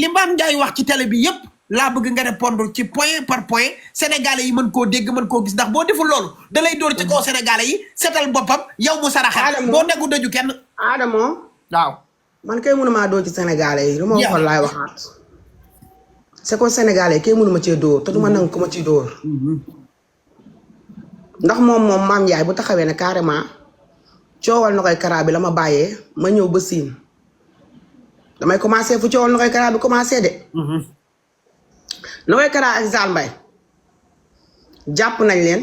li Mame Ndiaye wax ci télé bi yépp laa bëgg nga répondre ci point par point sénégalais yi mën koo dégg mën koo gis ndax boo deful loolu da lay dóor ci kaw sénégalais yi seetal boppam yow mu saraxal boo déggu dëju kenn Adamo waaw man kay mënumaa dóor ci sénégalais yi lu ma waxoon laay waxaat c'est que sénégalais yi kay mënuma cee dóor te du ma nangu ko ma ci dóor ndax moom Mame Ndiaye bu taxawee ne carrément coowal na koy Kara bi la ma bàyyee ma ñëw ba siin damay commencé fu coowal na koy Kara bi commencé de na koy Kara ak Zale Mbaye jàpp nañ leen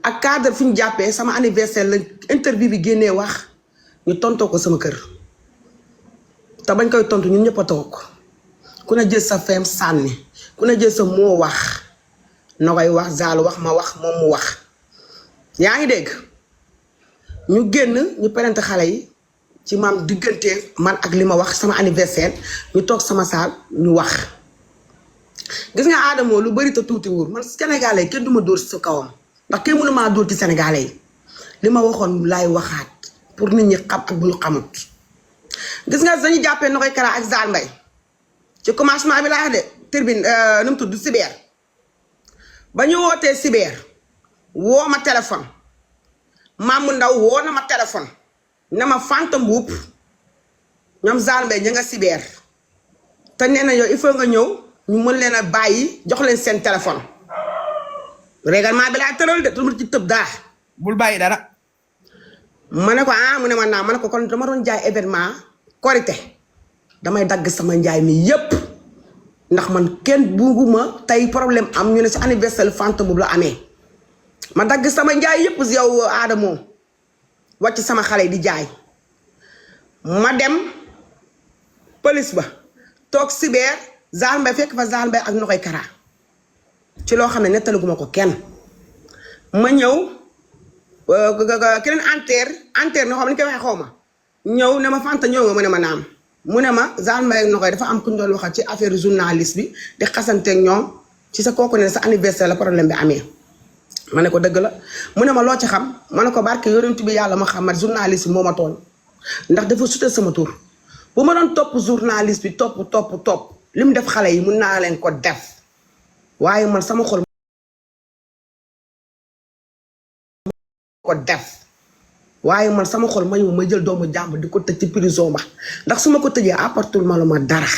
ak cadre fu ñu jàppee sama anniversaire la interview bi génnee wax ñu tontoo ko sama kër te bañ koy tontu ñun ñëpp a toog ku ne jël sa feem sànni ku ne jël sa moo wax na koy wax Zale wax ma wax moom mu wax yaa ngi dégg ñu génn ñu perante xale yi ci maam diggante man ak li ma wax sama anniversaire ñu toog sama saal ñu wax gis nga Adamo lu bari te tuuti wóor man sénégalais kenn du ma dóor sa kawam ndax kenn mënu maa dóor ci sénégalais yi li ma waxoon laay waxaat pour nit ñi xam ak bu ñu xamut gis nga dañu jàppee na koy Kara ak Zale Mbaye ci commencement bi laa wax de turbine nu mu tudd cyber ba ñu wootee cyber woo ma téléphone Mamou Ndaw woo na ma téléphone ne ma Fanta Mboup ñoom Zale Mbaye ñu nga cyber te nee na yow il faut nga ñëw ñu mën leen a bàyyi jox leen seen téléphone règlement bi laa tëral de tu ci tëb daa bul bàyyi dara ma ne ko mu ne ma naa ma ne ko kon dama doon jaay événement korité damay dagg sama njaay mi yépp ndax man kenn bugguma tey problème am ñu ne si anniversaire Fanta Mboup la amee ma dagg sama njaay yépp si yow Adamo wàcc sama xale yi di jaay ma dem police ba toog cyber Zale Mbaye fekk fa Zale Mbaye ak na koy Kara ci loo xam ne nettalaguma ko kenn ma ñëw keneen anter no xam ne ñu koy waxee xaw ma ñëw ne ma Fanta ñëw nga mu ne ma naam mu ne ma Zale Mbaye ak na koy dafa am ku ñu doon waxal ci affaire journaliste bi di xasanteeg ñoom ci sa kooku ne sa anniversaire la problème bi amee ma ne ko dëgg la mu ne ma loo ci xam ma ne ko barke yonent bi yàlla ma xam journaliste bi moo ma tooñ ndax dafa sute sama tur bu ma doon topp journaliste bi topp li mu def xale yi mun naa leen ko def waaye man sama xol mayu ma jël doomu jàmbur di ko tëj ci prison ba ndax su ma ko tëjee apportul ma lu ma dara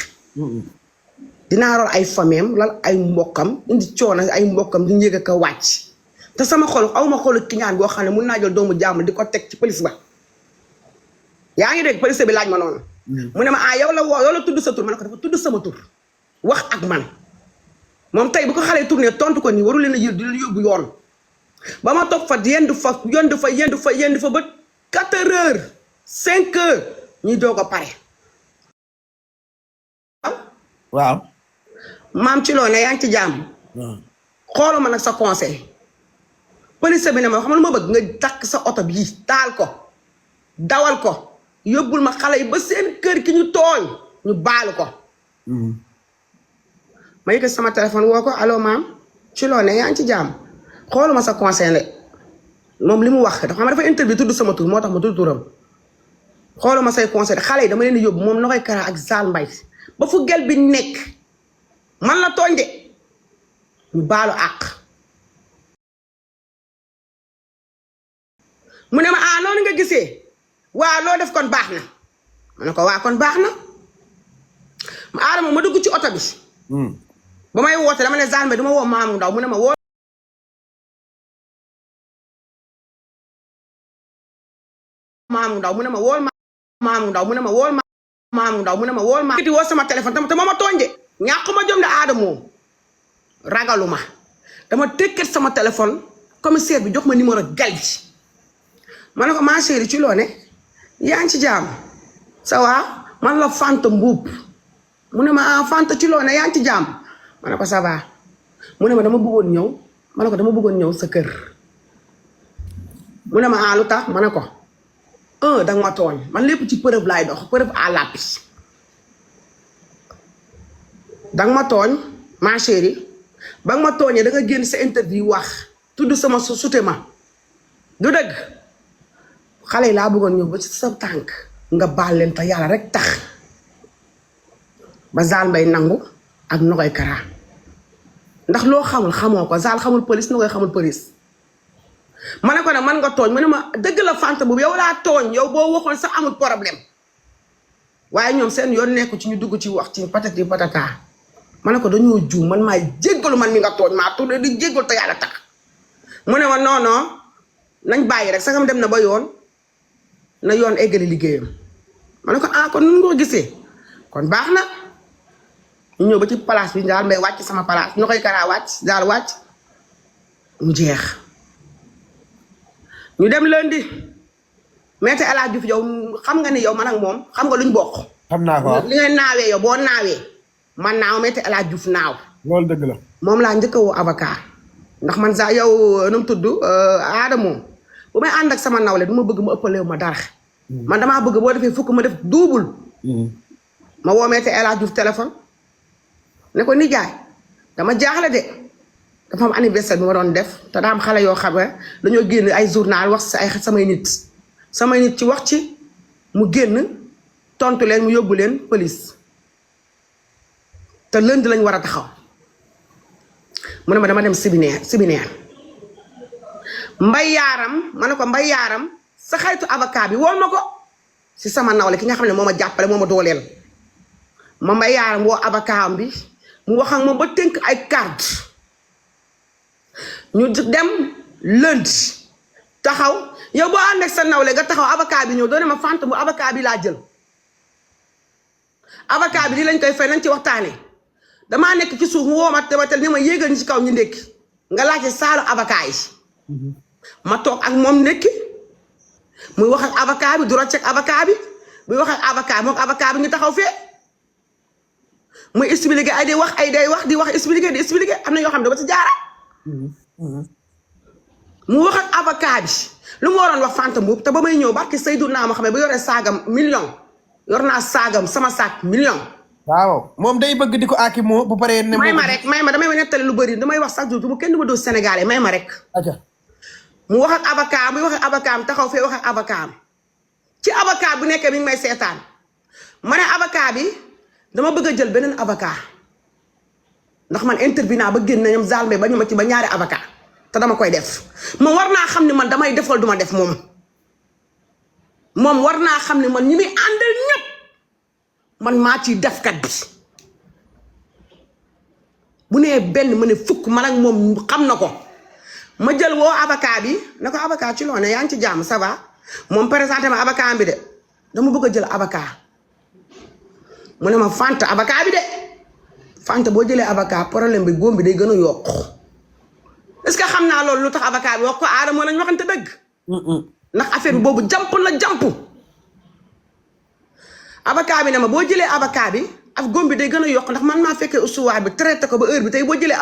dinaa rool ay fameem lal ay mbokkam indi coono ay mbokkam di njëg a wàcc te sama xol awma xolu kiñaan boo xam ne mun naa jël doomu jàmbur di ko teg ci police ba yaa ngi dégg police bi laaj ma noonu mu ne ma yow la tudd sa tur ma ne ko dafa tudd sama tur wax ak man moom tey bu ko xale tourné tontu ko nii waru leen a yër di leen yóbbu yoon ba ma toog fa yendu fa ba 4 heures 5 heures ñuy doog a pare waaw maam ci loo ne yaa ngi ci jàmm xooluma nag sa conseil police bi ne ma xam lu ma bëgg nga takk sa oto bi taal ko dawal ko yóbbul ma xale yi ba seen kër ki ñu tooñ ñu baalu ko ma yëkkati sama téléphone woo ko allo maam ci loo ne yaa ngi ci jàmm xooluma sa conseil le moom li mu wax dafa xam dafa interview tudd sama tur moo tax ma tudd turam xooluma say conseil xale yi dama leen di yóbbu moom na koy Kara ak Zale Mbaye ba fu gel bi nekk man la tooñ de ñu baalu àq mu ne ma noonu nga gisee waa loo def kon baax na ma ne ko waa kon baax na Adamo ma dugg ci oto bi ba may woote dama ne Zale Mbaye duma woo Mamou Ndaw mu ne ma woo Mamou Ndaw mu ne ma wool Mamou Ndaw mu ne ma wool Mamou Ndaw mu ne ma wool ma woo sama téléphone te moo ma tooñ de ñàkkuma jom de Adamo ragaluma dama tekkat sama téléphone commissaire bi jox ma numéro gal bi ma ne ko ma chérie ci loo ne yaa ngi ci jàmm ça va man la Fanta Mboup mu ne ma Fanta ci loo ne yaa ngi ci jàmm ma ne ko ça va mu ne ma dama bëggoon ñëw ma ne ko dama bëggoon ñëw sa kër mu ne ma lu tax ma ne ko danga ma tooñ man lépp ci preuve laay dox preuve à l'appui danga ma tooñ ma chérie ba nga ma tooñee da nga génn sa interview wax tudd sama sute ma du dëgg xale yi laa bëggoon ñëw ba ci sa tànk nga baal leen te yàlla rek tax ba Zal Mbaye nangu ak Nogoy Kara ndax loo xamul xamoo ko Zal xamul police Nogoy xamul police ma ne ko nag man nga tooñ mu ne ma dëgg la Fanta boobu yow laa tooñ yow boo waxoon sax amul problème waaye ñoom seen yoon nekku ci ñu dugg ci wax ci patati patata ma ne ko dañoo juum man maay jéggalu man mi nga tooñ maa tudd di jéggalu te yàlla tax mu ne ma non nañ bàyyi rek sagam dem na ba yoon na yoon eggali liggéeyam ma ne ko kon nun nga ko gisee kon baax na ñu ñëw ba ci place bi Zal Mbaye wàcc sama place Nogoy Kara wàcc Zal wàcc mu jeex ñu dem lundi Maître El Hadji Diouf yow xam nga ni yow man ak moom xam nga luñ bokk. xam naa ko li ngay naawee yow boo naawee man naaw Maître El Hadji Diouf naaw. loolu dëgg la. moom laa njëkk a woo avocat ndax man sax yow nu mu tudd Adamo bu may ànd ak sama nawle du ma bëgg mu ëppalewu ma dara. man damaa bëgg boo defee fukk ma def double. ma woo Maître El Hadji Diouf téléphone ne ko nijaay dama jaaxle de dafa am anniversaire bi ma doon def te daa am xale yoo xam ne dañoo génn ay journal wax si ay samay nit ci wax ci mu génn tontu leen mu yóbbu leen police te lundi lañ war a taxaw mu ne ma dama dem séminaire Mbay Yaaram ma ne ko Mbay Yaaram sa xaritu avocat bi wool ma ko si sama nawle ki nga xam ne moo ma jàppale moo ma dooleel ma Mbay Yaaram woo avocat am bi mu wax ak moom ba tënk ay carte ñu dem lundi taxaw yow boo ànd ak sa nawle nga taxaw avocat bi ñëw doone ma Fanta bu avocat bi laa jël avocat bi di lañ koy fay nañ ci waxtaanee damaa nekk ci suuf mu woo ma tebatel ni ma yéegal ñu ci kaw ñu ndékki nga laajte saalu avocat yi ma toog ak moom ndékki muy wax ak avocat bi du rocc ak avocat bi muy wax ak avocat moom avocat bi ñu taxaw fee muy expliqué ay day wax di wax expliqué am na yoo xam ne dama ci jaara mu wax ak avocat bi lu mu waroon wax Fanta Mboup te ba may ñëw barki Seydou naa ma xam ne ba yoree saagam million yor naa saagam sama saak million. waaw moom day bëgg di ko aaki moo bu paree. ne may ma damay nettali lu bëri damay wax sax du ma kenn du ma doo Sénégalais may ma rek. mu wax ak avocat muy wax ak avocat am taxaw fee wax ak avocat am ci avocat bu nekkee mi ngi may seetaan ma ne avocat bi dama bëgg a jël beneen avocat ndax man intervenant ba génn ñoom Zal Mbaye ba ñu ma ci ba ñaari avocat te dama koy def moom war naa xam ne man damay defal duma def moom war naa xam ne man ñi muy àndal ñëpp man maa ciy defkat bi bu nee benn ma ne fukk man ak moom xam na ko ma jël woo avocat bi ne ko avocat ci loone yaa ngi ci jàmm ça va moom présenté ma avocat bi de dama bëgg a jël avocat mu ne ma Fanta avocat bi de Fanta boo jëlee avocat problème bi góom bi day gën a yokk est-ce que xam naa loolu lu tax avocat bi wax ko Adama lañ waxante dëgg ndax affaire bi boobu jamp avocat bi ne ma boo jëlee avocat bi af góom bi day gën a yokk ndax man maa fekkee ustuwaay bi traité ko ba heure bi tey boo jëlee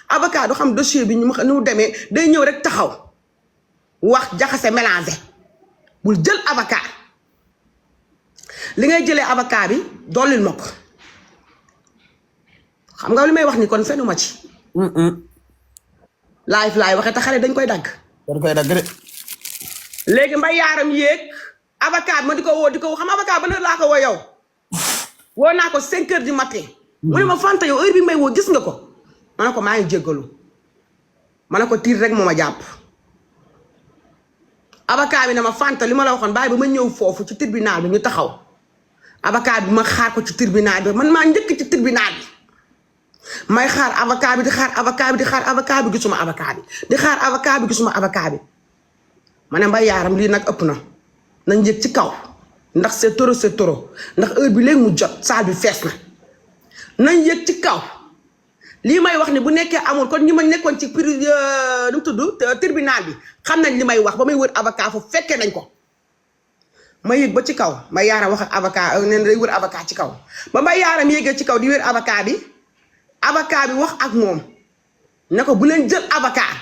avocat du xam dossier bi ñu nu demee day ñëw rek taxaw wax jaxase mélangé bul jël avocat li ngay jëlee avocat bi dollil ma ko xam nga li may wax ni kon fenuma ci live laay waxee te xale dañ koy dagg de léegi Mbay Yaaram yéeg avocat bi ma di ko woo xam avocat ba ne laa ko woo yow woo naa ko 5 heures du matin mu ne ma Fanta yow heure bi may woo gis nga ko ma ne ko maa ngi jéggalu ma ne ko tiir rek moo ma jàpp avocat bi ne ma Fanta li ma la waxoon bàyyi ba ma ñëw foofu ci tribunal bi ñu taxaw avocat bi ma xaar ko ci tribunal bi man maa njëkk ci tribunal bi may xaar avocat bi di xaar avocat bi gisuma avocat bi di xaar avocat bi gisuma avocat bi ma ne Mbay Yaaram lii nag ëpp na nañ yëg ci kaw ndax c'est trop ndax heure bi léegi mu jot saal bi fees na nañ yëg ci kaw lii may wax ni bu nekkee amul kon ñi ma nekkoon ci prix nu mu tudd tribunal bi xam nañ li may wax ba may wër avocat foofu fekkee nañ ko ma yëg ba ci kaw Mbay Yaaram wax ak avocat nee na day wër avocat ci kaw ba Mbay Yaaram yéegee ci kaw di wër avocat bi wax ak moom ne ko bu leen jël avocat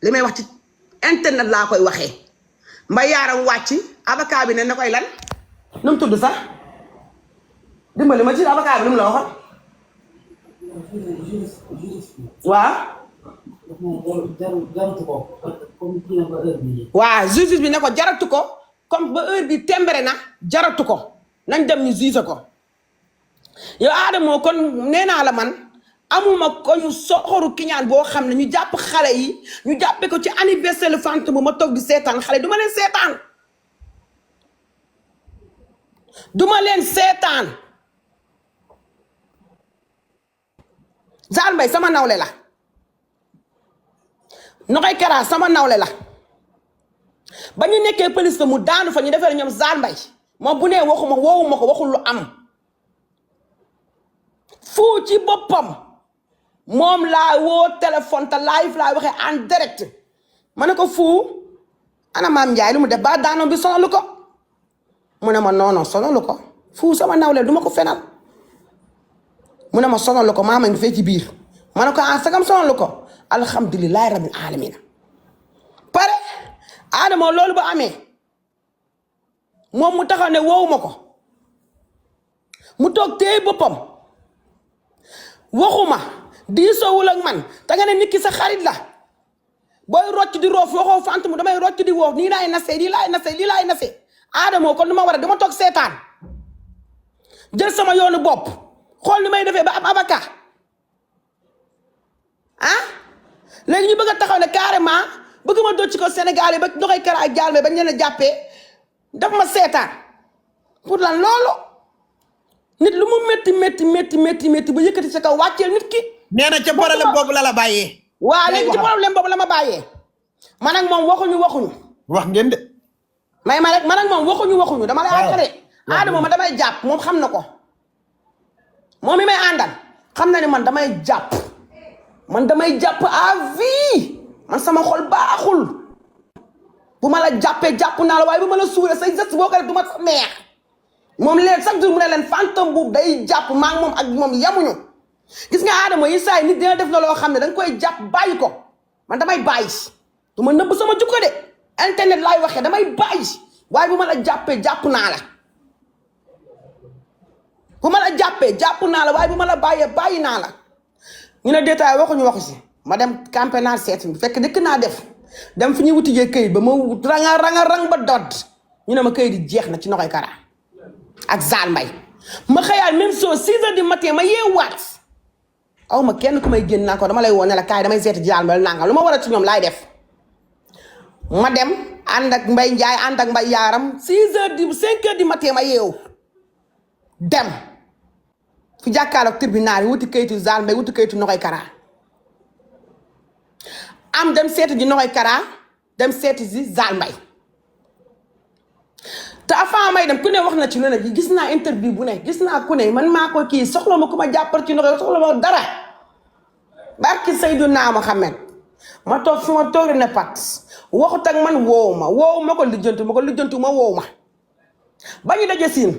li may wax ci internet laa koy waxee Mbay Yaaram wàcc avocat bi ne na koy lan nu mu tudd sax dimbali ma ci avocat bi nu mu la waxoon waaw justice bi ne ko jaratu ko comme ba heure bi tembere na jaratu ko nañ dem ñu juge ko yow Adamo kon nee naa la man amuma ko ñu soxoru kiñaan boo xam ne ñu jàpp xale yi ñu jàppe ko ci anniversaire le fantôme bu ma toog di seetaan xale duma leen seetaan duma leen seetaan Zale Mbaye sama nawle la Nogaye Kara sama nawle la ba ñu nekkee police la mu daanu fa ñu defee ñoom Zale Mbaye moom bu nee waxuma woowuma ko waxul lu am Fou ci boppam moom laa woo téléphone te live laa waxee en direct ma ne ko Fou ana maam Ndiaye lu mu def ba daanoom bi sonalu ko mu ne ma non sonalu ko Fou sama nawle du ma ko fenal mu ne ma sonalu ko maama ngi fee ci biir ma ne ko sagam sonalu ko alhamdulilahi rabbil alamina pare Adamo loolu ba amee moom mu taxaw ne woowuma ko mu toog téye boppam waxuma diisoowul ak man te nga ne nit ki sa xarit la booy rocc di roof waxoo fantôme damay rocc di woof nii laay nasee lii laay nasee Adamo kon lu ma war a dama toog seetaan jël sama yoonu bopp xool ni may defee ba am avocat léegi ñu bëgg a taxaw ne carrément bëgg ma docc ko Sénégal yi ba Nogaye Kara ak Zale Mbaye ba ñu leen a jàppee daf ma seetaan pour lan loolu nit lu mu métti ba yëkkati sa kaw wàcceel nit ki. nee na ca problème boobu la bàyyee. waaw léegi ci problème boobu la ma bàyyee. man ak moom waxuñu. wax ngeen de. may ma rek man ak moom waxuñu dama lay àggale. Adamo ma damay jàpp moom xam na ko moom mi may àndal xam na ne man damay jàpp à vie man sama xol baaxul bu ma la jàppee jàpp naa la waaye bu ma la suuree say geste boo ko def du ma sax neex moom leen chaque jour mu ne leen fantôme bu day jàpp maa ngi moom ak moom yamuñu gis nga Adamo yi saa yi nit dina def na loo xam ne danga koy jàpp bàyyi ko man damay bàyyi du ma nëbb sama jukko de internet laay waxee damay bàyyi waaye bu ma la jàppee jàpp naa la bu ma la jàppee jàpp naa la waaye bu ma la bàyyee bàyyi naa la ñu ne détail waxuñu waxu si ma dem campagnat seet fekk dëkk naa def dem fi ñuy wutijee këyit ba ma rang ba dodd ñu ne ma këyit yi jeex na ci Nogaye Kara ak Zale Mbaye ma xëyaat même chose 6 heures du matin ma yeewaat aw ma kenn ku may génn naa ko dama lay woon ne la kaay damay seeti Zale Mbaye nanga lu ma war a ci ñoom laay def ma dem ànd ak Mbaye Ndiaye ànd ak Mbaye Yaram 5 heures du matin ma yeewu dem fu jàkkaarloog tribunal yi wuti kayitu Zale Mbaye wuti kayitu Nogaye Kara am dem seeti ji Nogaye Kara dem seeti ji Zale Mbaye te avant may dem ku ne wax na ci lu ne gis naa interview bu ne gis naa ku ne man maa ko kii soxla ma ku ma jàppal ci Nogaye soxla ma dara barki Seydina Mohamed ma toog fi ma toog ne pat waxut ak man woowu ma ko lijjantu ma woowu ma ba ñu daje siin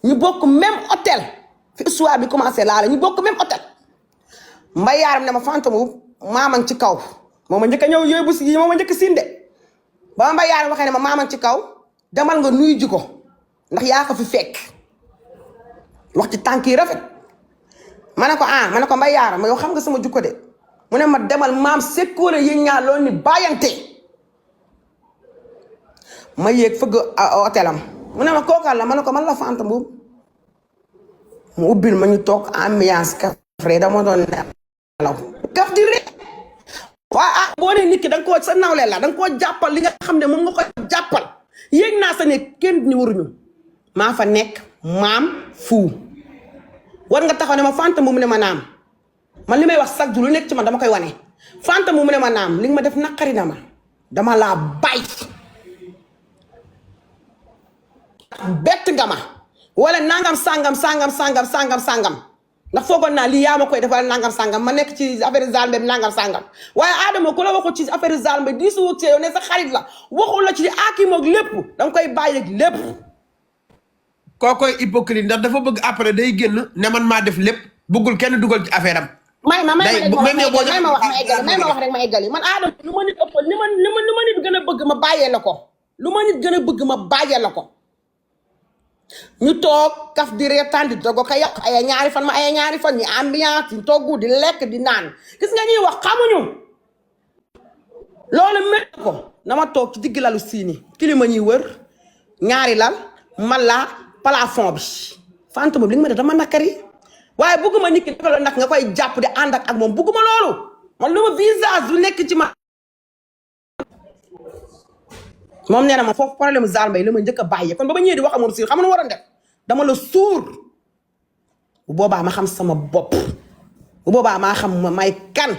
ñu bokk même hôtel fi histoire bi commencé laa la ñu bokk même hôtel Mbaye Yaram ne ma fantôme maamang ci kaw mooma njëkk a ñëw yooyu si mooma njëkk siin de ba Mbaye Yaram waxee ne ma maamang ci kaw demal nga nuyu ji ko ndax yaa ko fi fekk wax ci tànk yi rafet ma ne ko Mbaye Yaram ma yow xam nga sama jukko de mu ne ma demal maam sekkoore yéen ñaar loolu ni bàyyante ma yéeg fëgg hôtelam mu ne ma kookal la ma ne ko man la fantôme boobu mu ubbil ma ñu toog ambiance kafre dama doon nelaw kaf di rek waaye boo nee nit ki danga koo sa nawle la danga koo jàppal li nga xam ne moom nga ko jàppal yéeg naa sa ne kenn ni waruñu maa fa nekk maam Fou war nga taxaw ne ma fantôme bu mu ne ma naam man li may wax chaque jour lu nekk ci man dama koy wane fantôme bu mu ne ma naam li nga ma def naqari na ma dama laa bay bett nga ma wala nangam sangam ndax foogoon naa lii yaa ma koy def wala nangam sangam ma nekk ci affaire Zale Mbaye nangam sangam waaye Adamo ku la waxul ci affaire Zale Mbaye di su wëg yow ne sa xarit la waxul la ci aakiimoog lépp danga koy bàyyi ak lépp kookoy hypocrite ndax dafa bëgg après day génn ne man maa def lépp bëggul kenn dugal ci affaire am may ma wax rek ma eggali man Adamo lu ma nit ëppal lu ma nit gën a bëgg ma bàyyee la ko lu ma nit gën a bëgg ma bàyyee la ko ñu toog kaf di reetaan di dogo ko yàq ay ñaari fan ñu ambiance di togg di lekk di naan gis nga ñuy wax xamuñu loolu métti ko dama toog ci digg lalu siini kilima ñuy wër ñaari lal mala plafond bi fanta boobu li nga ma def dama nakari waaye bugguma nit ki dafa la nag nga koy jàpp di ànd ak moom bugguma loolu man lu ma visage lu nekk ci ma moom nee na ma foofu problème Zale Mbaye la ma njëkk a bàyyi kon ba ma ñëwee di wax ak moom si xam na waroon def dama la suur bu boobaa ma xam sama bopp bu boobaa maa xam ma may kan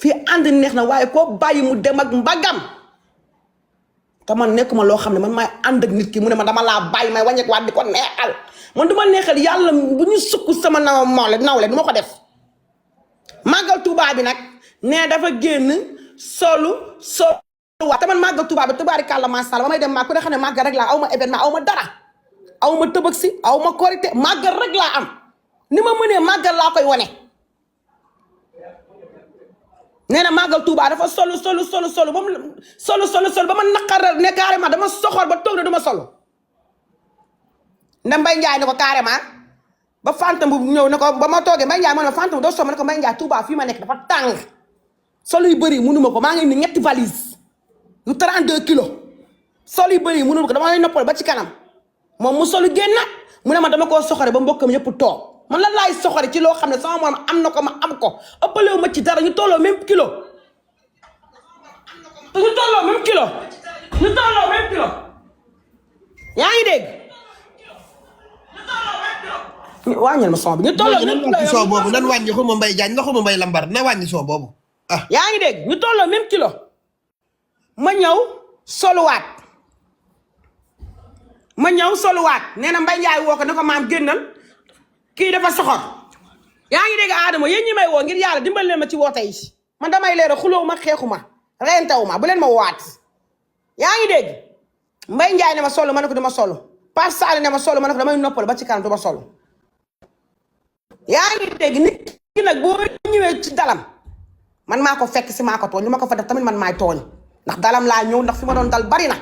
fii ànd neex na waaye koo bàyyi mu dem ak mbagam te man nekkuma loo xam ne man maay ànd ak nit ki mu ne ma dama laa bàyyi may wàññeeku waat di ko neexal man du ma neexal yàlla bu ñu sukk sama nawle du ma ko def màggal Tuubaa bi nag nee dafa génn solu waaw te man màggal Tuubaa bi tubaarikàlla macha Allah ba may dem màgg ku ne xam ne màggal rek laa aw ma événement aw ma dara aw ma tëbëg si aw ma korité màggal rek laa am ni ma mënee màggal laa koy wane. nee na màggal Tuubaa dafa solu ba mu solu ba ma naqaral ne carrément dama soxor ba toog ne du ma solu nda Mbaye Ndiaye ne ko carrément ba Fanta bu ñëw ne ko ba ma toogee Mbaye Ndiaye ma ne ma Fanta bu doo sol ma ne ko Mbaye Ndiaye Tuubaa fii ma nekk dafa tàng solu yu bëri mënuma ko maa ngi indi ñetti valise yu 32 kilos sol yu bëri mënul ko dama lay noppal ba ci kanam moom mu solu génn mu ne ma dama koo soxore ba mbokkam yëpp toog man lan laay soxore ci loo xam ne sama morom am na ko ma am ko ëppalewu ma ci dara ñu tolloo même kilo ñu tolloo même kilo yaa ngi dégg wàññil ma son bi ñu tolloo même kilo soo boobu nan wàññi xuma Mbaye Diagne na xuma Mbaye Lambar na wàññi soo boobu yaa ngi dégg ñu tolloo même kilo ma ñëw soluwaat nee na Mbaye Ndiaye woo ko ne ko maam génnal kii dafa soxor yaa ngi dégg Adama yéen ñi may woo ngir yàlla dimbal leen ma ci woote yi man damay leeral xulóowu ma xeexu ma rentawu ma bu leen ma waat yaa ngi dégg Mbaye Ndiaye ne ma solo ma ne ko dama solo Pape Sall ne ma solo ma ne ko damay noppal ba ci kanam dama solo yaa ngi dégg nit ki nag boo ñëwee ci dalam man maa ko fekk si maa ko tooñ lu ma ko fa def tamit man maay tooñ ndax dalam laa ñëw ndax fi ma doon dal bari na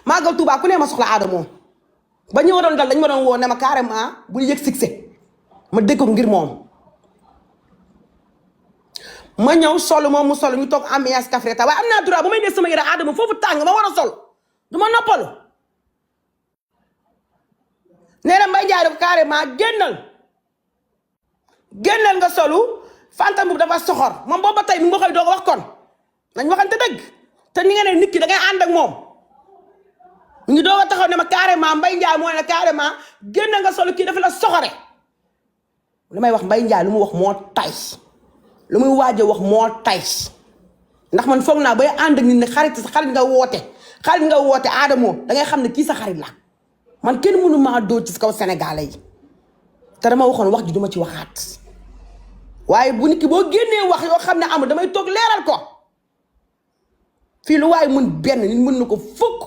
màggal Tuubaa ku ne ma soxla Adamo ba ñëw doon dal dañ ma doon woo ne ma carrément bu yëg succès ma dégg ko ngir moom ma ñëw sol moom mu sol ñu toog ambiance café ta waaye am naa droit bu may dee sama yére Adamo foofu tàng ma war a sol du ma noppalu nee na Mbaye Ndiaye def carrément génnal nga solu Fanta bu dafa soxor moom boobu ba tey mi nga koy doog a wax kon nañ waxante dëgg te ni nga ne nit ki da ngay ànd ak moom ñu ngi doog a taxaw ne ma carrément Mbaye Ndiaye moo ne carrément génnal nga solu kii dafa la soxore lu may wax Mbaye Ndiaye lu mu wax moo tay lu muy waaje wax moo tay ndax man foog naa bay ànd ak nit ne xarit nga woote Adamo da ngay xam ne kii sa xarit la man kenn mënu maa dóor ci kaw Sénégalais yi te dama waxoon wax ji duma ci waxaat waaye bu nit ki boo génnee wax yoo xam ne amul damay toog leeral ko fii lu waaye mën benn nit mën na ko fukk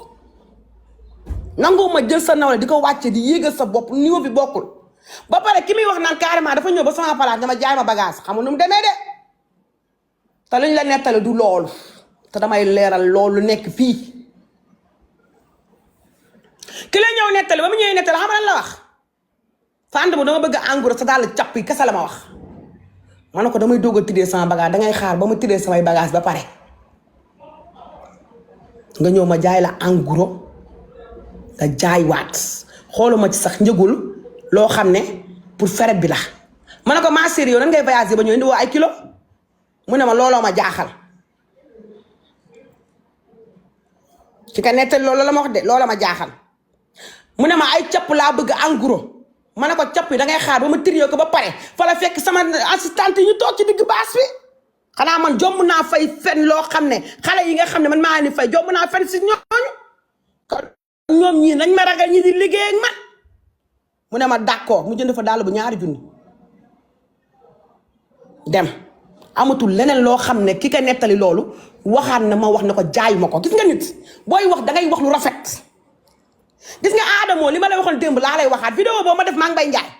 nangoo ma jël sa nawle di ko wàcce di yéegal sa bopp niveau bi bokkul ba pare ki muy wax naan carrément dafa ñëw ba sama palaas dama jaay ma bagage xamul nu mu demee de te luñ la nettali du loolu te damay leeral loolu nekk fii ki la ñëw nettali ba mu ñëwee nettali xam lan la wax Fanta bu dama bëgg a engrais sa daal capp yi kese la ma wax ma ne ko damay doog a tiddee sama bagage dangay xaar ba ma tiddee samay bagage ba pare nga ñëw ma jaay la engrais nga jaay waat xooluma ci sax njëgul loo xam ne pour feret bi la ma ne ko ma série yow nan ngay voyager ba ñëw indi woo ay kilo mu ne ma looloo ma jaaxal ci ka nettali loolu la ma wax de looloo ma jaaxal mu ne ma ay capp laa bëgg en gros ma ne ko capp yi dangay xaar ba ma tiriyo ko ba pare fa la fekk sama assistante yi ñu toog ci digg baas bi xanaa man jomb naa fay fen loo xam ne xale yi nga xam ne man maa ni fay jomb naa fen si ñooñu kon ñoom ñii nañ ma ragal ñi di liggéey ak man mu ne ma d'accord mu jënd fa dàll bu ñaari junni dem amatul leneen loo xam ne ki ka nettali loolu waxaat na ma wax ne ko jaay ma ko gis nga nit booy wax dangay wax lu rafet gis nga Adamo li ma lay waxoon démb laa lay waxaat vidéo boobu ma def maa ngi Mbaye Ndiaye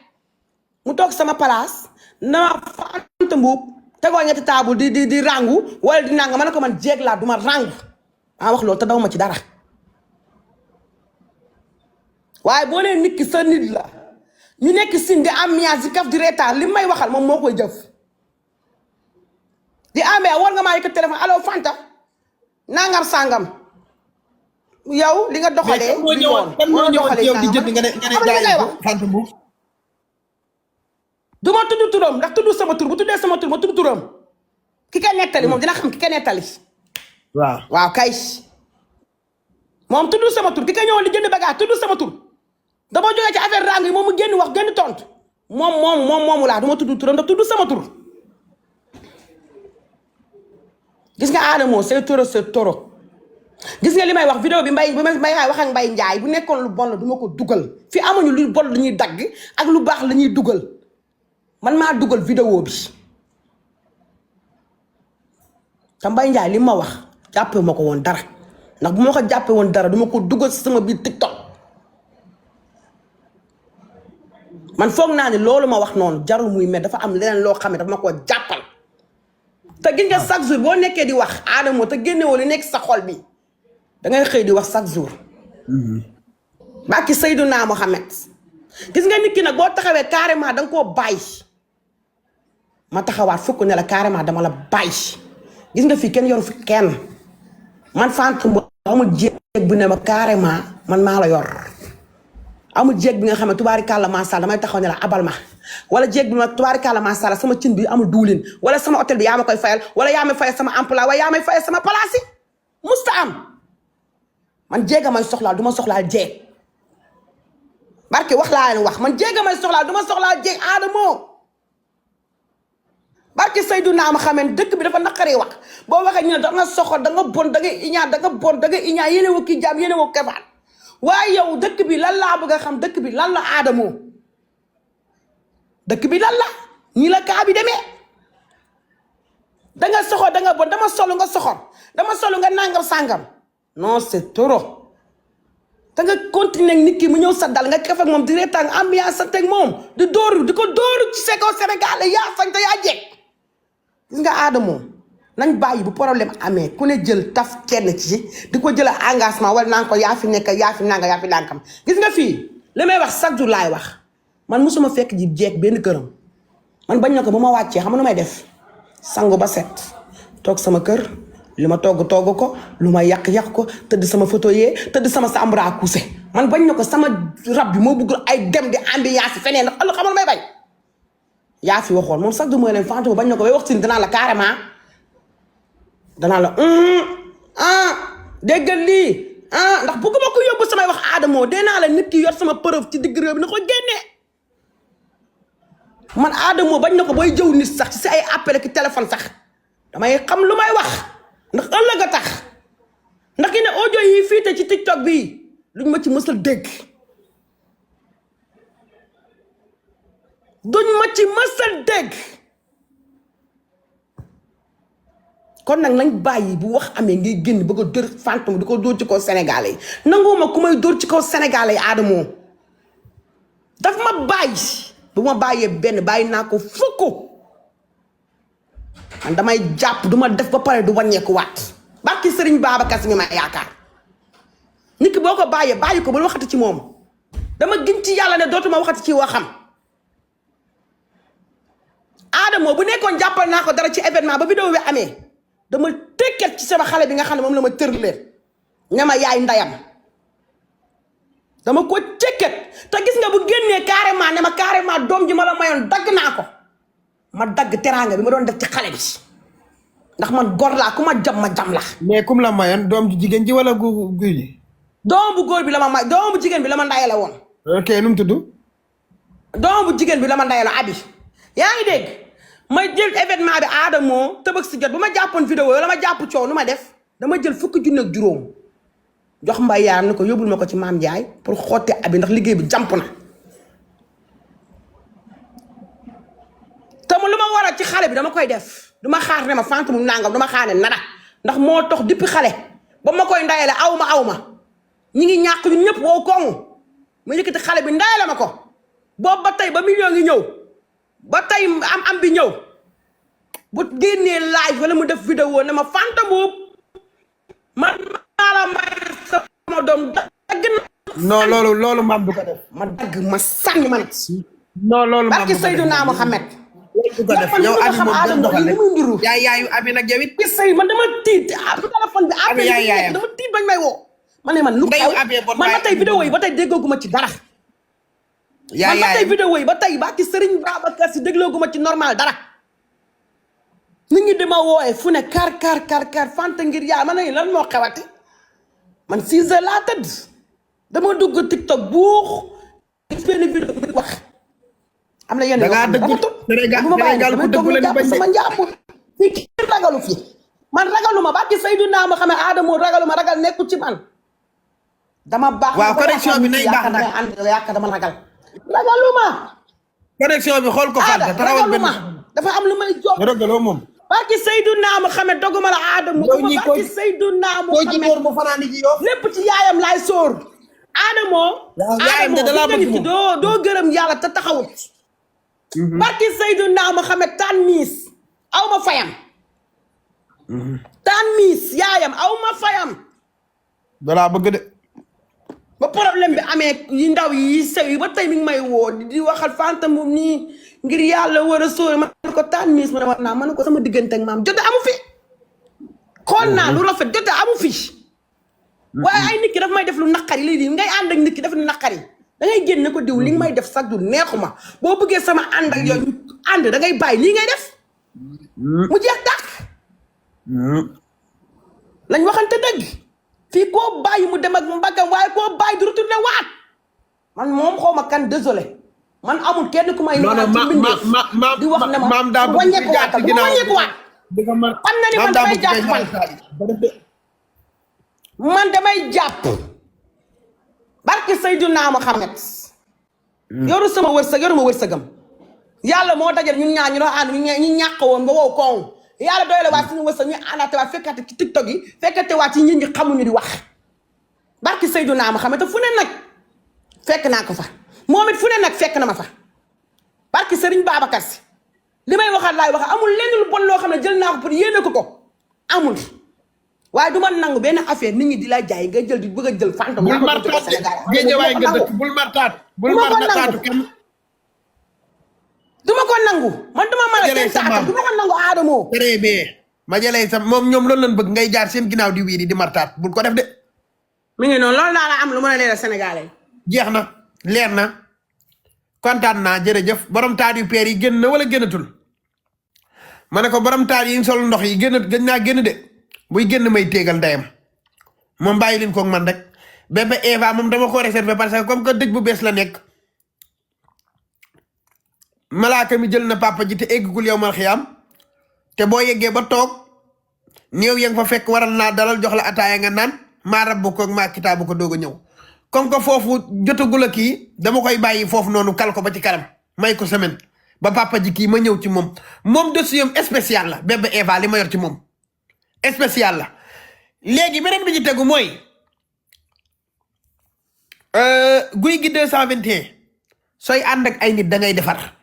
mu toog sama place na Fanta Mbuub tegoo ñetti table di rangu wala di nanga ma ne ko man jéeg laa du ma rangu maa wax loolu te daw ma ci dara waaye boo nee nit ki sa nit la ñu nekk sin di ambiance di kaf di reetaan li may waxal moom moo koy jëf di amee war nga maa yëkkat téléphone allo Fanta nangam sangam yow li nga doxalee. mais kan moo ñëwoon ci yow di jënd nga ne jaay ko Fanta Mboup. du ma tudd turam ndax tudd sama tur bu tuddee sama tur ma tudd turam ki ka nettali moom dina xam ki ka nettali. waaw kay moom tudd sama tur ki ka ñëwoon di jënd bagage tudd sama tur dama jógee ci affaire rang yi moom mu génn wax génn tontu moomu laa du ma tudd turam ndax tudd sama tur. gis nga Adamo c'est toro gis nga li may wax vidéo bi mbay wax ak Mbay Njaay bu nekkoon lu bon la du ma ko dugal fi amuñu lu bon la ñuy dagg ak lu baax la ñuy dugal man maa dugal vidéo bi te Mbay Njaay li ma wax jàppee ma ko woon dara ndax bu ma ko jàppee woon dara du ma ko dugal si sama biir TikTok man foog naa ne loolu ma wax noonu jarul muy met dafa am leneen loo xam ne dafa ma koo jàppal te gis nga chaque jour boo nekkee di wax Adamo te génnewoo li nekk sa xol bi da ngay xëy di wax chaque jour. Barki Seydina Mohamed gis nga nit ki nag boo taxawee carrément da nga koo bàyyi ma taxawaat fukk ne la carrément dama la bàyyi gis nga fii kenn yoru fi kenn man Fanta Mboup amul jéeg bu ne ma carrément man maa la yor amul jéeg bi nga xam ne tubaarikàlla maa sha Allah damay taxaw ne la abal ma. wala jéeg bi ma tubaarikàlla maa sha Allah sama cin bi amul duulin wala sama hôtel bi yaa ma koy fayal wala yaa may fayal sama emploi wala yaa may fayal sama place yi musta am man jéega may soxlaal du ma soxlaal jéeg barke wax laa leen wax man jéega may soxlaal du ma soxlaal jéeg Adamo barke Seydina Muhammad dëkk bi dafa naqaree wax boo waxee ñu ne da nga soxor da nga bon da nga iñaan da nga bon da nga iñaan yéene woo kii jaam yéene woo kefaan waaye yow dëkk bi lan laa bëgg a xam dëkk bi lan la Adamo dëkk bi lan la ñi la kaa bi demee da nga soxor da nga bon dama solu nga soxor dama solu nga nangam sangam non c'est trop da nga continuer ak nit ki mu ñëw sa dal nga kef ak moom di reetaan ambiance sa teg moom di dóoru di ko dóoru ci seko Sénégal yaa fañ te yaa jekk gis nga Adamo nañ bàyyi bu problème amee ku ne jël taf kenn ci di ko jël engagement wala naan ko yaa fi nekk yaa fi nanga yaa fi lànkam gis nga fii li may wax chaque jour laay wax man musuma fekk ji jeeg benn këram man bañ na ko ba ma wàccee xam nga nu may def sangu ba set toog sama kër li ma togg ko lu ma yàq ko tëdd sama fauteuil tëdd sama chambre à coucher man bañ na ko sama rab bi moo bëggul ay dem di ambiance feneen ndax ëllëg xamal may bañ yaa fi waxoon moom sax du mooy leen Fanta bañ na ko bay wax si danaa la carrément danaa la déggal lii ndax bëgguma ko yóbbu samay wax Adamo dee naa la nit ki yor sama preuve ci digg réew bi na ko génnee man Adamo bañ na ko booy jëw nit sax ci si ay appel ak téléphone sax damay xam lu may wax ndax ëllëg a tax ndax ki ne audio yi fiite ci TikTok bi luñ ma ci mësal dégg duñ ma ci mësal dégg kon nag nañ bàyyi bu wax amee ngay génn bëgg a dóor Fanta Mboup di ko dóor ci kaw Sénégalais yi nanguwuma ku may dóor ci kaw Sénégalais yi Adamo daf ma bàyyi bu ma bàyyee benn bàyyi naa ko fukk man damay jàpp du ma def ba pare du wàññeeku waat barki Sëriñ Babacar Si mi ma yaakaar nit ki boo ko bàyyee bàyyi ko ba waxati ci moom dama gën ci yàlla ne dootuma waxati ci waxam Adamo bu nekkoon jàppal naa ko dara ci événement ba vidéo bi amee dama tekket ci sama xale bi nga xam ne moom la ma tërleen ne ma yaay ndayam dama ko tekket te gis nga bu génnee carrément ne ma carrément doom ji ma la mayoon dagg naa ko ma dagg teraanga bi ma doon def ci xale bi ndax man gor laa ku ma jam la. mais kum la mayoon doom ji jigéen ji wala guy ji. doom bu góor bi la ma may doom bu jigéen bi la ma ndayale woon. ok nu mu tudd. doom bu jigéen bi la ma ndayale abi yaa ngi dégg may jël événement bi Adamo tëbëg si jot bu ma jàppoon vidéo la ma jàpp coow nu ma def dama jël fukki junni ak juróom jox mbay yaram ni ko yóbbul ma ko ci maam Ndiaye pour xotti abi ndax liggéey bi jàmp na te mu lu ma war a ci xale bi dama koy def du ma xaar ne ma Fanta Mboup nangam du ma xaar ne nara ndax moo tax depuis xale ba ma koy ndayale aw ma ñi ngi ñàkk ñun ñëpp woo koŋŋ ma yëkkati xale bi ndayale ma ko boobu ba tey ba million ngi ñëw ba tey am bi ñëw bu génnee live wala mu def vidéo ne ma Fanta Mboup man maa la may sama doom dagg na. non loolu maam du ko def. ma dagg ma sànni ma nag. non loolu maam du ko def barki Seydina Mohamed. du ko def yow abi moom doon doxal rek yaay yaayu abi nag yow it gis say man dama tiit téléphone bi abi yaay yaayam dama tiit bañ may woo ma ne man lu xew man ba tey vidéo yi ba tey déggooguma ci dara yaay man ba tey vidéo yi ba tey ba ki Serigne Babacar Sy déglooguma ci normal dara nit ñi dama wooye fu ne kar fanta ngir yaa ma ne lan moo xewati man 6 heures laa tëdd dama dugg TikTok buux gis benn vidéo bi wax am na yenn yoo xam ne dafa tut bu ma bàyyi damay toog ñu jàpp sama njàmbur fii kii ragalu fi man ragaluma ba ki Seydina ma xam ne Adamo ragaluma ragal nekku ci man dama baax waaw correction bi nay baax nag yàq dama ragaluma correction bi xool ko fanta taxawal benn dafa am lu may jox ragaloo moom barki Seydina Muhammad doguma la Adamo barki Seydina Muhammad mu fanaan ci yow lépp ci yaayam laay sóor Adamo doo gërëm yàlla te taxawut barki Seydina Muhammad tan miis aw ma fayam tan miis yaayam aw ma fayam dalaa bëgg de ba problème bi amee yi ndaw yi sew yi ba tey mi ngi may woo di waxal fanta moom nii ngir yàlla war a sóor ma ko tan miis ma ne war naa ma ne ko sama diggante ak maam jote amu fi xool naa lu rafet jote amu fi waaye ay nit ki daf may def lu naqari lii di ngay ànd ak nit ki def lu naqari da ngay génne ko diw li nga may def sax du neexuma boo bëggee sama ànd ak yow ànd da ngay bàyyi lii ngay def mu jeex tàkk lañ waxante dëgg fii koo bàyyi mu dem ak mbaggam waaye koo bàyyi du retourné waat man moom xaw ma kan désolé man amul kenn ku may ñëwaat ci mbindeef di wax ne ma wàññeeku waatal bu ma wàññeeku waat xam na ni man damay jàpp man damay jàpp barke Seydina Muhammad yoru sama wërsëg yoru ma wërsëgam yàlla moo dajal ñun ñaar ñu doon ànd ñu ñàkk woon ba wow koŋ yàlla doy la waat suñu wërsëg ñu àndaate waat fekkate ci TikTok yi fekkate waat ci nit ñi xamuñu di wax barke Seydina Muhammad te fu ne nag fekk naa ko fa moom it fu ne nag fekk na ma fa barke Serigne Babacar Sy li may waxaat laay wax amul lenn lu bon loo xam ne jël naa ko pour yéene ko amul waaye du ma nangu benn affaire nit ñi di la jaay nga jël di bëgg a jël fanta bul martaat géejewaay nga dëkk bul martaat bul martaatu kenn du ma ko nangu man duma mën a seen taata du ma ko nangu Adamo très bien ma jëlee sa moom ñoom loolu lañ bëgg ngay jaar seen ginnaaw di wiiri di martaat bul ko def de mi ngi noonu loolu laa la am lu mën a leeral Sénégalais jeex na leer na kontaan naa jërëjëf borom taat yu peer yi génn na wala génnatul ma ne ko borom taat yi sol ndox yi gën naa génn de buy génn may téegal ndeyam moom bàyyi leen koog man rek bébé Eva moom dama ko réservé parce que comme que dëj bu bees la nekk malaaka mi jël na papa ji te eggagul yow mal xiyaam te boo yeggee ba toog néew ya nga fa fekk waral naa dalal jox la ataaya nga naan maa rabbu ko maa kitaabu ko doog a ñëw comme que foofu jotagul a kii dama koy bàyyi foofu noonu kal ko ba ci kanam may ko semaine ba papa ji kii ma ñëw ci moom dossier spécial la bébé Eva li ma yor ci moom spécial la léegi beneen bi ci tegu mooy guy gi 221 sooy ànd ak ay nit da ngay defar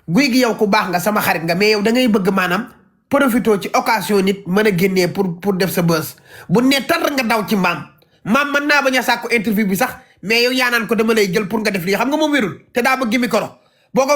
guy gi yow ku baax nga sama xarit nga mais yow da ngay bëgg maanaam profito ci occasion nit mën a génnee pour def sa bës bu ne tar nga daw ci maam mën naa bañ a sàkku interview bi sax mais yow yaa naan ko dama lay jël pour nga def lii xam nga moom wérul te daa bëgg micro boo ko